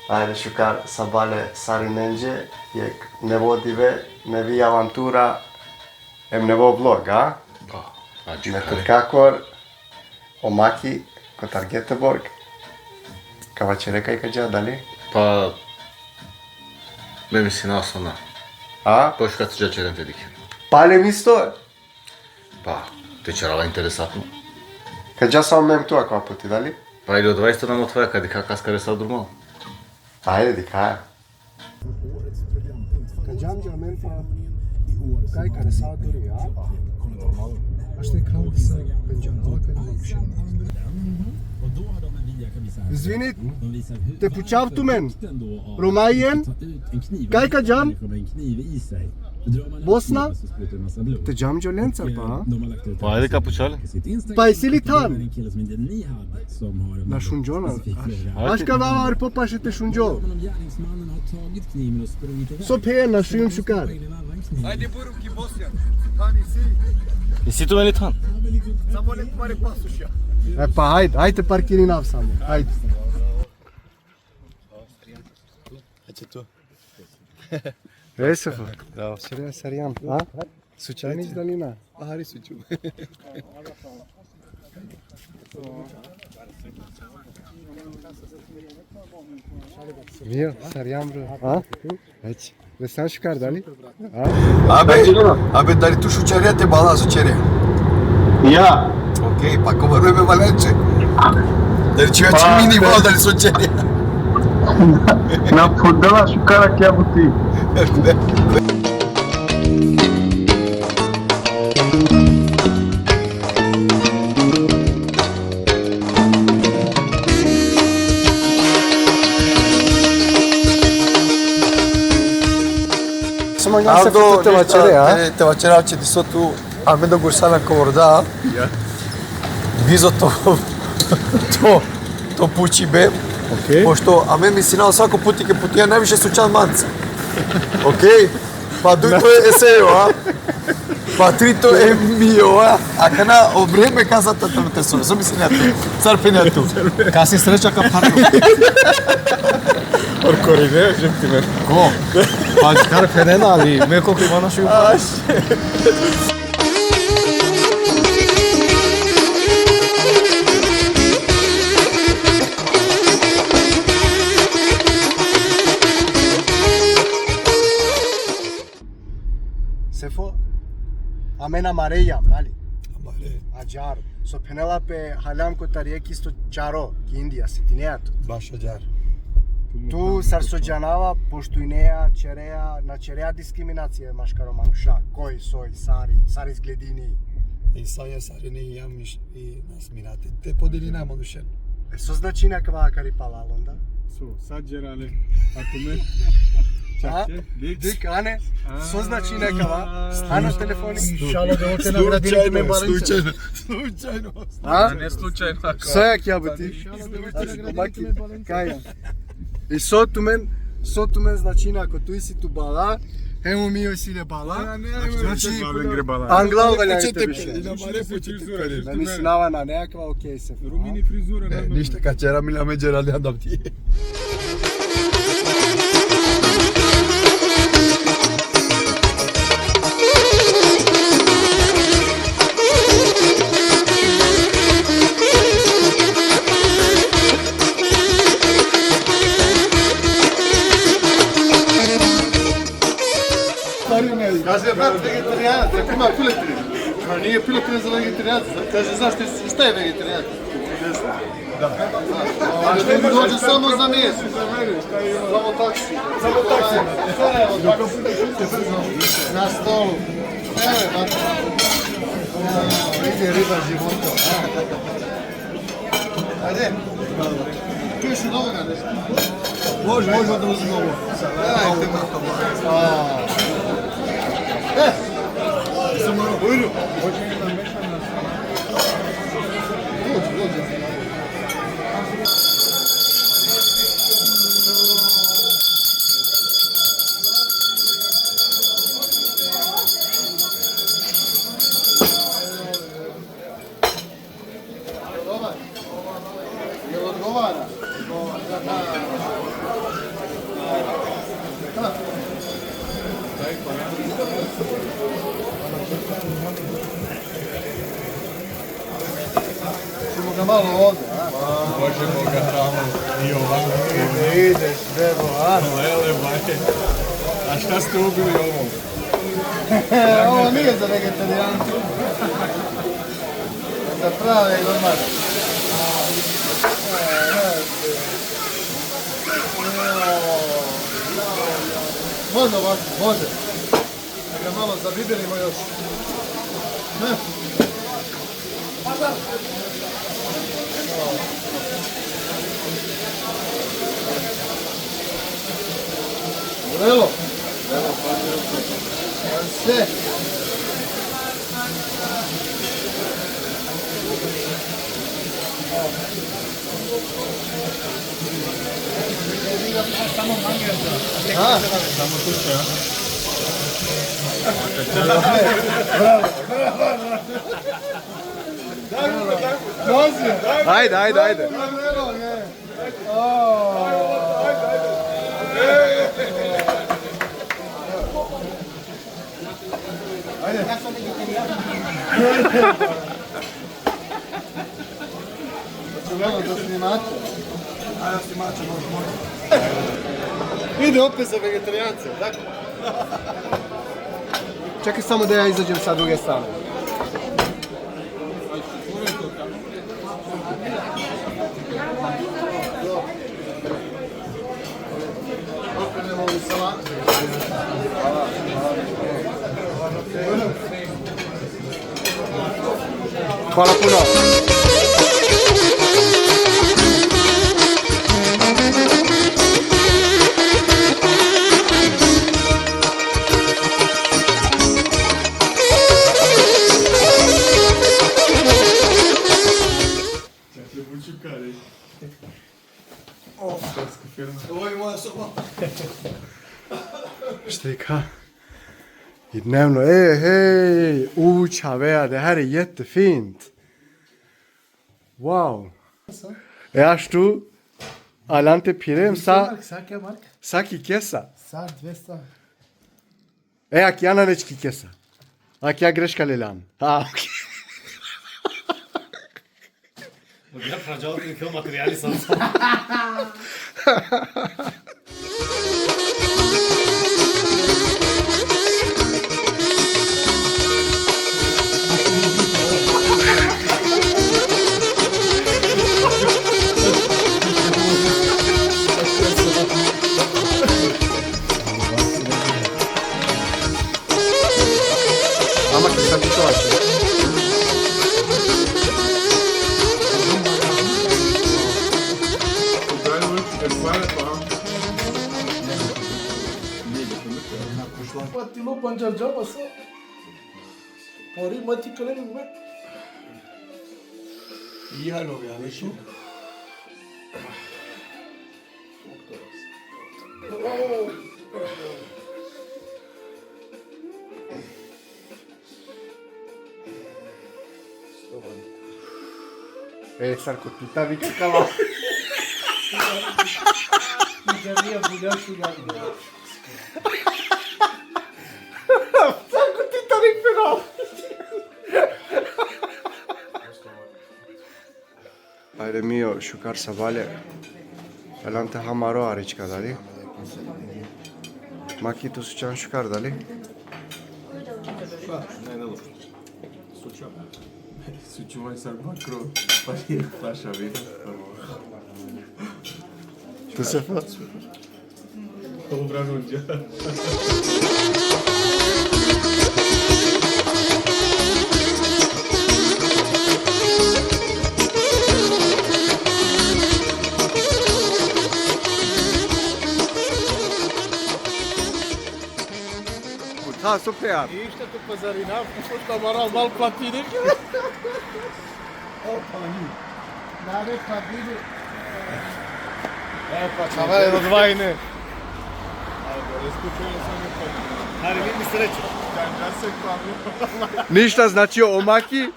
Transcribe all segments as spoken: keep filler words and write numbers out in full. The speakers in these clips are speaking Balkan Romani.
Ajde šukar sabale sarinenđe, jekh nevo dive, nevi avantura, em nevo vlog, a? Pa, znači, me kare. Tutkakor, o Maki, kotar Göteborg. Ka vaćere kaj ka dža, dali? Pa, me mislinava so na. A? Pa, šukar te dža ćeren te dikhen. Palem isto? Pa, te ćerava interesantno. Ka dža samo me em tu akava puti, dali? Pa ili odova isto na motvaja, ka dikha kaskare sa durmal. Ajde, dikha. Ka džam džamen pa kaj kare sa duri, a? Ašte kam sa pendžarala kaj uopšte. Izvinit, te pučav tumen. Romajen, kaj ka džam? Bosna? Te džam džolencar, pa, a? Pa ajde ka pučale. Pa isi li than? Na šunđona. Ajde. Aška vava ar popaše te šunđo. So phe, na šunđum šukar. Ajde, bujrum ki Bosnija. Than isi? Isi tumen li than? Samo ne tumare pasuša. E, pa, hajde, hajde te parkirinav samo. Hajde. Ajde tu. Esefo. Bravo. Srđan Sarjan, a? Sučanić, dali na? Ahari suču. Mio, Sarjan, bro. A? Već. Vesan šukar, dali? A? Abe, abe, dali tu šućarija te bala, šućarija? Ja. Okej, pa ko vreme valenče. Dali ću ja ću mini val, dali šućarija? Na podela šukara kja buti. Samo ja se Aldo, te vaćere, a? Te, te vaćere, će ti so tu, a me dogursana ko vorda. Ja. Bizo to, to, to pučibe. Okej. Pošto, a me mislina svako puti ke putuja najviše sučan manca. Okej? Pa duj to e Esejo, a? Pa tri to e mio, a? Akana o vreme ka sa ta te so. So mislina tu. Sar phenea tu. Kasi sreća ka pharno. Or korine, živti me. Ko? Pa kar phenena, ali me ko ki vana shu. Aš. Sefo, amen amare jam, nali? Amare. Ađar. So phenela pe haljam kotar jekh isto čaro ki Indija, setinea tut? Baš ađar. Tu sar so džanava, poštujnea, ćerea, na ćerea diskriminacija maškaro manuša, koj, soj, sari, sar izgledini. I sa ja sari ne jam i, i nas minate. Te podelina manušen. E, so značini akava kari palal onda? So, sa džerale, a tumen? A? Čak, dik. Dik, ane? So značini akava? Ano telefoni. Inšala da te nagradini me balenca. Slučajno, slučajno. A? Ne slučajno. Sa ja kja buti? Kaj? I so tumen, so tumen značini ako tu isi tu bala, hem o mio isi le bala. Znači, anglal valjani te više. Ne mislinava na nekakva, okej, se. Rumini frizura, e, normalno. Ništa, ka ćera, mila me džera, ne adapti. Kaže, brat, vegetarijanac, ako ima piletine. A nije piletine za vegetarijance. Kaže, znaš ti šta je vegetarijanac? Da. A što mi dođe samo za meso? Samo taksi. Samo taksi. Na stolu. Evo, da. Ide riba života. Ajde. Tu je što dovoljno, ne? Može, može, onda uzim ovo. Ajde. A. E! Buyurun. Dođi, dođi. Dobar. Jel odgovara? Ćemo ga malo ovdje, a? Možemo ga tamo i ovako. Ide, ideš, bebo, a? Lele, bajte. A šta ste ubili ovom? Ovo nije za vegetarijance. Za prave gurmane. Može ovako, može. Da ga malo zabiberimo još. Ne. Vrelo. Sve. Ha? Samo tu se, a? Bravo, bravo, bravo. Može. Ajde, ajde, ajde. Bravo, je. O. Ajde. Očigledno za snimače. A ja snimače, može, može. Ide opet za vegetarijance, tako? Čekaj samo da ja izađem sa druge strane. Hvala puno. Čak je bučukari. O, srpska firma. Ovo je moja soba. Sticka. I dnevno, ey, hey, u, çavê ya, det här är jättefint. Wow. E ashtu, alante pirem sa, sa ki kesa. Sa dvesta. E, akija nane ki kesa. Akija greška lelan. A, okej. Odija phrađal ti film materijali sam sam. Ama ki sa bicho ače. Pa ti lo pančar džaba sa. Pori mati kare me. Ja lo ja, ne. E, sar ko Titanic kava. Sar ko Titanic, pero. Ajde, mio, šukar sabale. Alante hamaro arička, dali? Maki, tu sučan šukar, dali? Ne, ne, ne. Sučan. Sučuvaj sar makro, pa je paša vino. Tu se fa. Dobra runđa. Tha, super. Ništa, tu pazarinav, što mora mal platini. Opa, ni. Dare, pa vidi. E, pa čavaj, odvajne. Ajde, isključujem sam. Hari, mi sreće. Ništa, znači, o Maki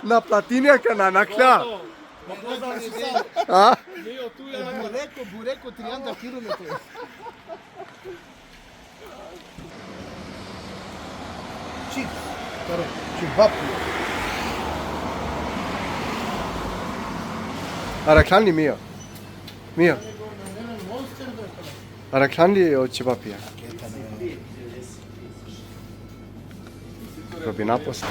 na platinja kana naklja. A? Bureko, bureko, trianda kilometri. Taro, čibapija. Arakhlani, Mio. Mio. Arakhlani o čibapija. Robinapos.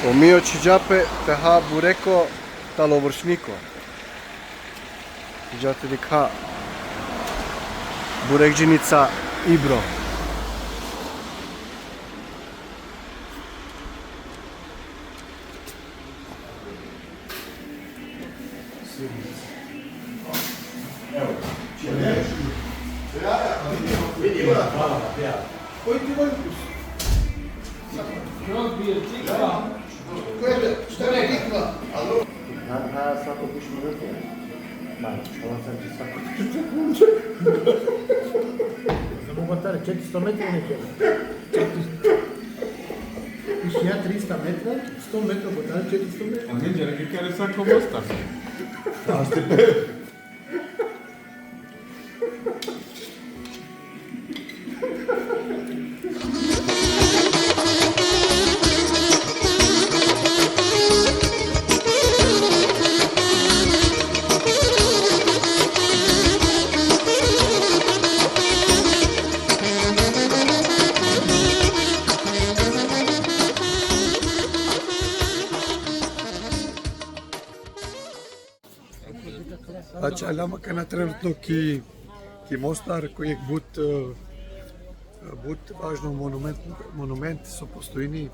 O Mio čhiđa pe te ha bureko talo vršniko. Čhiđa te dikha burekdžanica Ibro. Na, na, svako biš minuti. Ma, čula sam ti svako. Samo kotar, četiristo metri neke. Više ja trista metra, sto metra kotar, četiristo metra. A mi džere ke kare sa ko Mostar. A ste pe. Znači, aljam akana trenutno ki, ki Mostar, ko jekh but, e, but važno monument, monument so postojini,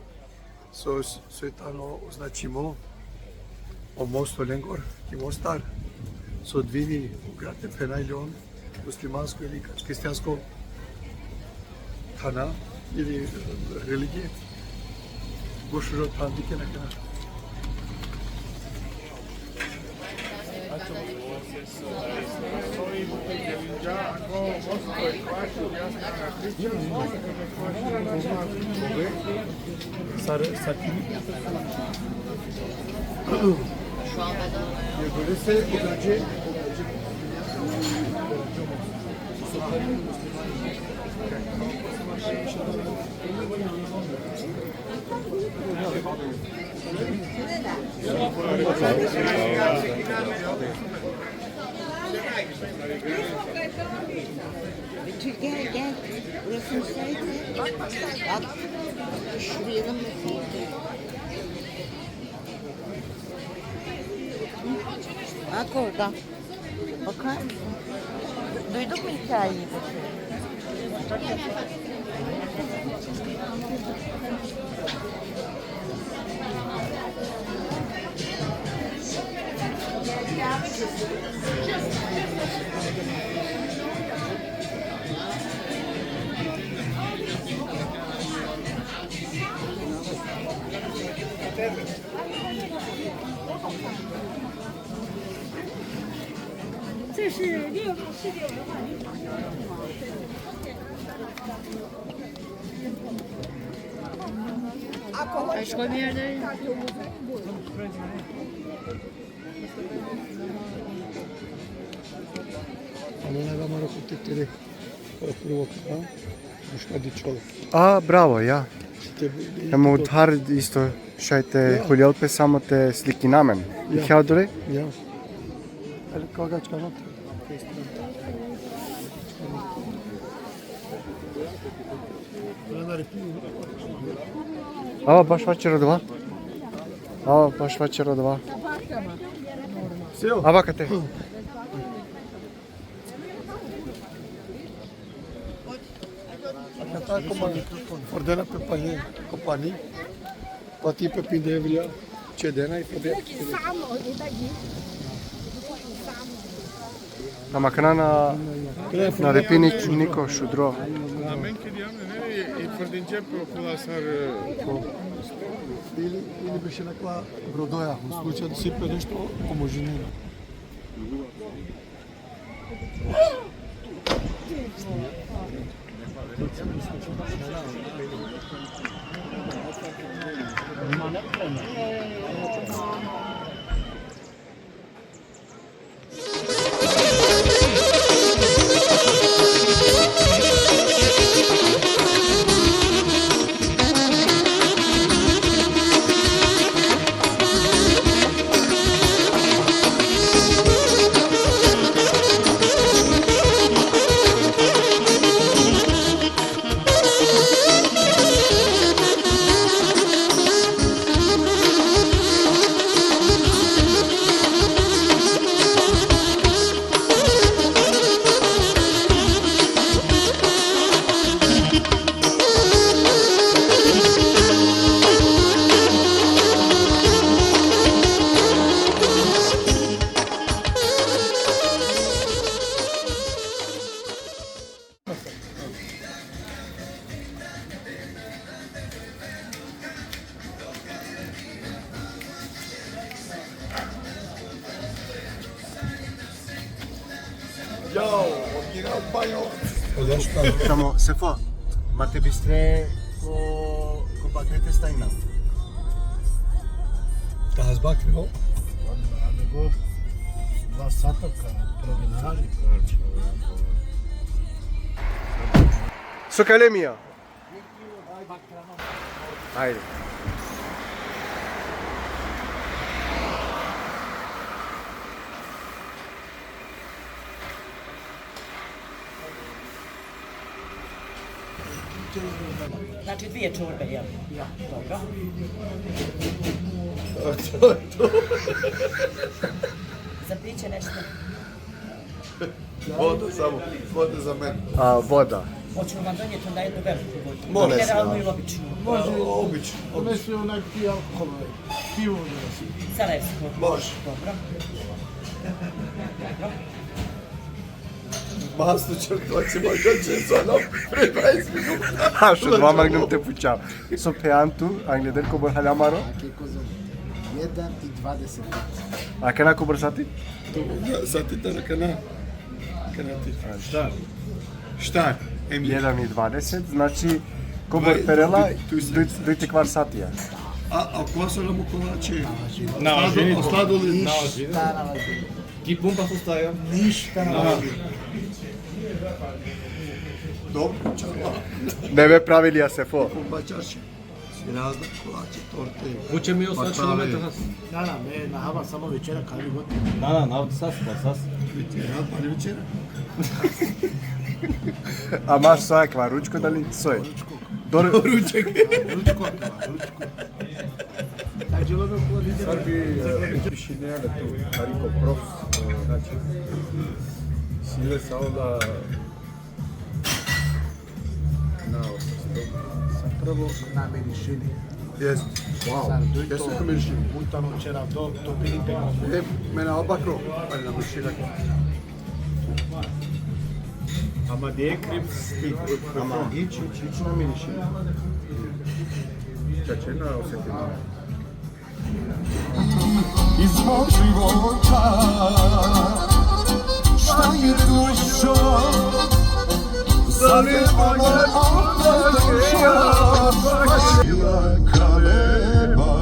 so, so i tano označimo o mosto lengoro ki Mostar, so dvini o grate phenajli on, muslimansko ili hristijansko thana ili, e, religije. Boš ro than dikhen akana. Sar, sar ki. Şu anda da. Betül, gel, gel. Burası müsait mi? Bak, şuraya da müsait. Bak orada. Bakar mısın? Duydun mu hikayeyi? Başka bir yerde. Alo, ne da maro kutetere. Prvo ka, muška dičhol. A, bravo, ja. Te, te, em udhar isto šaj te, ja, huljel pe samo te slikina amen. Ja. Dikhe odore? Ja. Ali koga čkano? Ava baš vaćer odova. Ava baš vaćer odova. Ava kate. Akate ko mani, fordena pe pani, ko pani, pati pe pinde evrija, čedena i fordena. Samo, i da gi. Ama akana na, na repini niko šudro. Amen kedi amne, ne, i fordinđe pe okola sar, e, ili, ili beše nakla brodoja, u slučaju da si pe nešto pomožine. Yo, odgira banjo. Samo, Sefo, ma te bistre ko, ko bakre te stajna. Te has bakre, ho? Nego dva sata ka promenari. So ka le mija. Ajde. Znači dvije čorbe, jel? Ja. Dobro. To je to. Za piće nešto? Voda samo, voda za mene. A, voda. Hoćemo vam donijeti onda jednu veliku vodu. Može. Mineralnu i običnu. Može. Obično. Mislim, onaj ti alkohol, pivo da si. Sarajevsko. Može. Dobro. Dobro. Masu čertoci, možda će za nam pre dvadeset minuta. A što dva magnum te pučam. So phean tu, angleder kobor hala amaro? Ake kozom, jedan i dvadeset. A kana kobor sati? Ja, sati da kana. Kana ti. Šta? Šta? Em jedan i dvadeset, znači kobor perela, duj, duj te kvar satija. A, a ko sa nam kolače? Na važini. Ostado li? Na važini. Ki pumpa so staja? Ništa na važini. Dobro, čarla. Neve pravilija, Sefo. Pumpa čaši. Razna kolače, torte. Vuče mi osam kilometara. Na, na, me na hava samo večera, kavi god. Na, na, na, sas, pa sas. Večera, pa ne večera. A maš sa kva ručko dali? Soj. Ručko. Dor- Ruček. Ručko, ručko. Sad bi, e, više ne da tu, ali ko prof, e, znači, sile sa onda na osamsto. Sa prvo na mirišini. Jest. Wow. Sar duj to. Jeste na mirišini. Mutano ćerav do, to pili pe. E, mene obakro, ali na mirišini. Ama de krip, ama hiç, hiç, hiç na miriši. Čače na osetim. Iz mog života, šta je duša, zar je ono opet duša? Kaleba,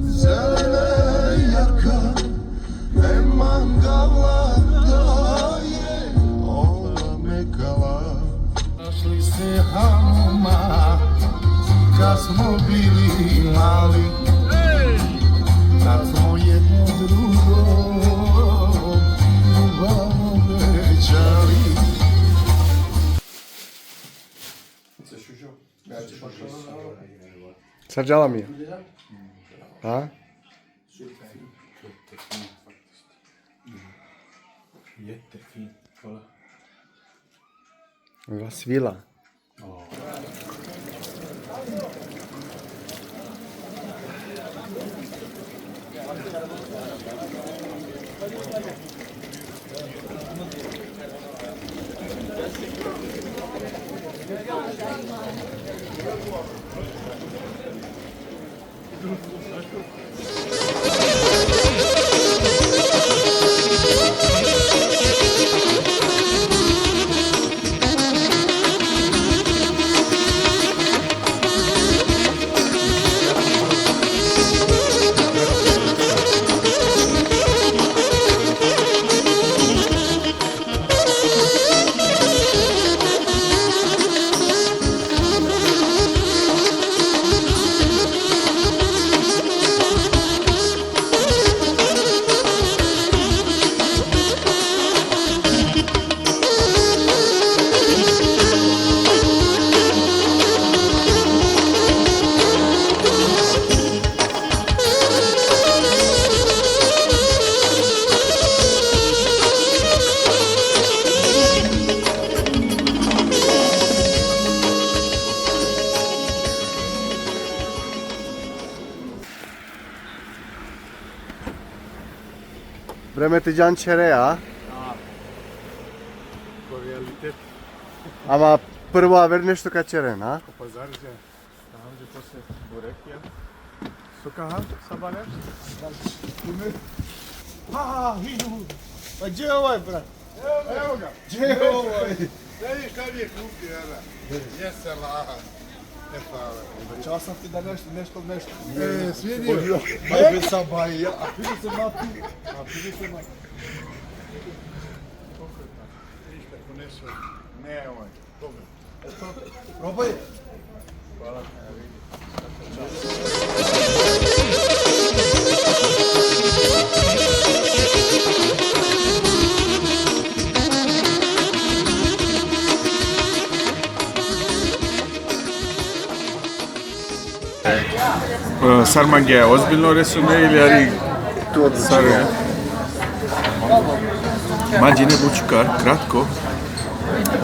zelena jaka, e mangava da je, ola me kala. Našli se Hanuma, kad smo bili mali, tad smo jedno drugo ljubav obećali. Sar džala mi? A? Jeste fin, kola. Vasvila. Vreme te džan čhere, a? Da. Ko realitet. Ama prvo aver nešto ka čeren, a? Ko pazar džan. Tamam, dži posle burekija. So ka ha, sabane? Ime? Ha, ha, hi, hu. Pa gdje je ovaj, brat? Evo ga. Gdje je ovaj? Ne vidiš kaj mi je kupio, jel da? Jesam, aha. E, hvala. Obećao sam ti da nešto, nešto, nešto. E, svidio. Bolio. Ajde, sad, ba, ja. A pili se mati. A pili se mati. Ništa, ponesu. Ne, ovaj. Dobro. Eto, probaj. Hvala. E, sar mangea ozbiljno resume ili ari tu odlučenje? Sar, e, manđine but šukar, kratko.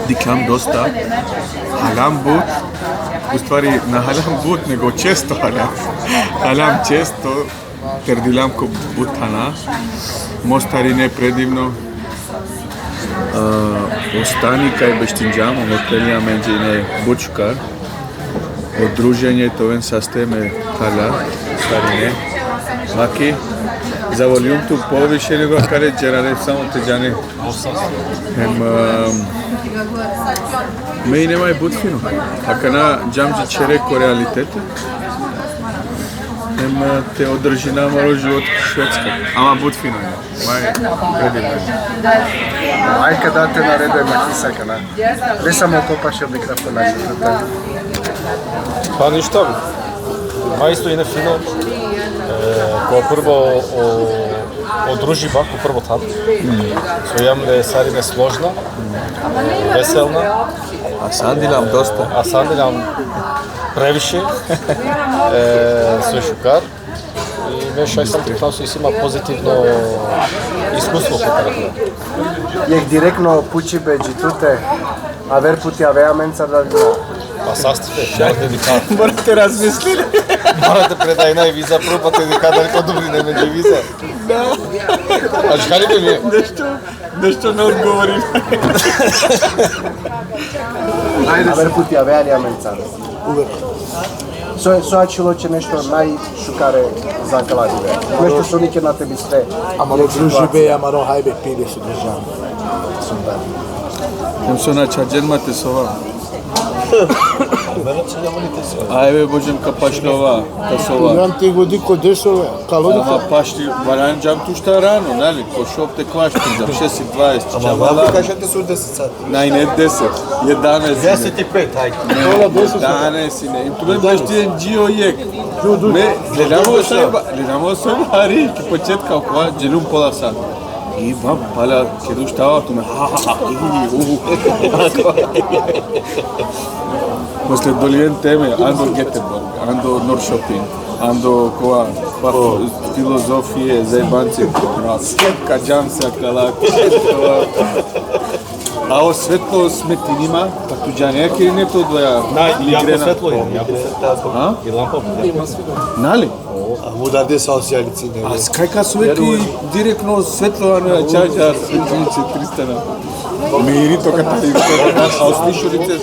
Diklam dosta. Haljam but. U stvari, na haljam but, nego često haljam. Haljam često. Terdilam ko but hana. Mostarine predivno. E, o stani kaj beštinđam, o hotelija menđine but šukar. O druženje te oven saste me hala, starine. Maki, zavoljum tu poviše nego akale džerane, samo te džane. Hem, e, me ine maj but fino. Akana džam dži čhere ko realitete. Hem, e, te održinam amaro život ki Švedska. Ama but fino. Maj, predivno. Aj, kada te naredujemo ti sa kana. Gde sam oko paše mikrofona? Pa ništa. Ma isto ine fino. E, ko prvo o, o družiba, ko prvo than. So jam le sarine složna, veselna. A sandilam dosta. A sandilam previše. E, so šukar. I me šaj sam te than so isi ma pozitivno iskustvo ko tano. Jekh direktno pučibe dži tute, aver puti avea amenca da li na? Pa saste, mora te dikha. Mora te razmisli. Mora te predajna i viza prvo, pa te dikha dali ka odobrine me dži viza. Da. A škari be mi? Nešto, nešto ne odgovori. Ajde, aver puti avea li amenca? Uvek. So, so ačhilo će nešto najšukare za akala dive? Nešto so niked na te misle. Amaro družibe, amaro hajbe pile so držam. Super. Hem so na čađen ma te sova. Ajde, božem ka pašljova, ka sova. Jan ti godi ko desove, kalo. Ama pašlji, varanđam tu šta rano, nali, ko šov te kvaš, tu za šest i dvadeset. Ama čavala. Valjda kažete su deset sati. Naj, ne deset, jedanaest. Deset i pet, hajde. Ne, jedanaest ine. Em tu me baš ti en džio jek. Me, gledamo sojba, gledamo sojba hari, ki početka okova, dželum pola sat. I ba, pala, ked uštava, tu me, ha, ha, ha, i, u. Posle dolijen teme, ando Göteborg, ando Norrköping, ando kova, pa filozofije, zajebanci, ka džam se akala, kova. A o svetlo smetini ma, pa tu džane, ked ine to dvoja. Na, jako svetlo je, jako svetlo. A? I lampa. Nali? A mudar de sa osjalici, ne. A kaj ka svetli direktno svetlo, ano, čača, svetlice, tristana. Miri to kad ti, a osmišulice.